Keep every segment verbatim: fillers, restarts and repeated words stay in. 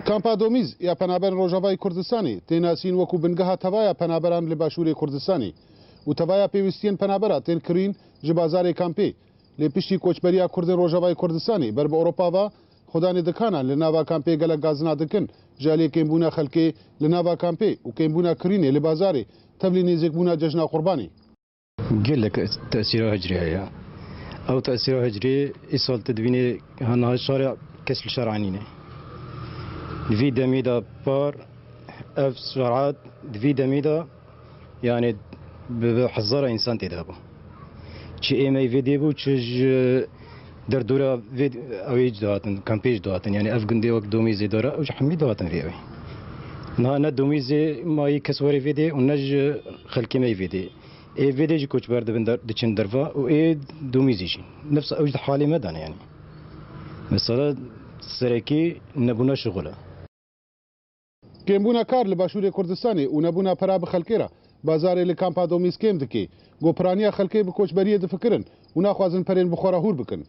Kampa Domîz ya Penaberên Rojavayê Kurdistanê tê nasîn wekû bingeha tevaya penaberan li Başûrê Kurdistanê û tevaya pêwîstiyên penabera tên kirîn ji bazarê kampê. Lê piştî koçberiya Kurdên Rojavayê Kurdistanê ber bi Ewropa ve, xwedanê dikanan li nava kampê gelek gazina dikin. Ji aliyê kêmbûna xelkê li nava kampê û kêmbûna kirînê li bazarê tevlî nêzîkbûna cejna Qurbanê. Gelek tesîra hicrê heye. Ew tesîra hicrê îsal tu dibînî, ha niha şarê kes li şar anîne. Di vî demî de par ev saet, di vî demî de, yani, bi, bi hezara însan tê de bû. Çi êmey vê dê bû, çi ji derdora vê ew ê jî dihatin, kampê jî dihatin. Yani ev gundê wek Domîzê dara, ew ji hemî dihatin vê ew ê. Niha ne Domîzê mayî kes were vê dê û ne ji xelkê me yê vê dê. Ê vê dê jî koçber dibin der, diçin derva û ê Domîzê jî. Nefsa ew jî di halê me de ne yani. Mesela serekî nebûna şixul e. Kêmbûna kar li Başûrê Kurdistanê û nebûna pera bi xelkê re bazarê li kampa Domîz kêm dike. Ku piraniya xelkê bi koçberiyê difikirin û naxwazin perên bi xwe re hûr bikin.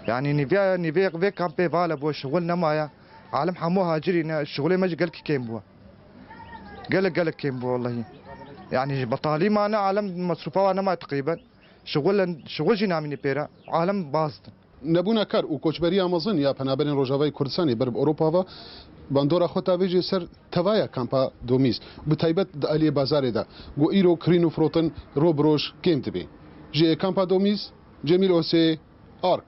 Yani nîvê, nîvê vê kampê vala bû, şixul nemaye. Alem hemû hacirî ne, şixulê me jî gelkî kêm bû. Gelek, gelek kêm bû wellahî. Yani ji betalî mane, alem mesrûfa wa nemaye teqrîben. Şixul, şixul jî namînî pêre. Alem baz din. Nebûna kar û koçberiya mezin ya penaberên Rojavayê Kurdistanê ber bi Ewropa ve bandora xwe tavêjê ser tevaya kampa Domîz, bi taybet di aliyê bazarê de, ku îro kirîn û firotin ro bi roj kêm dibe. Ji kampa Domîz, Cemîl Osê, Ark.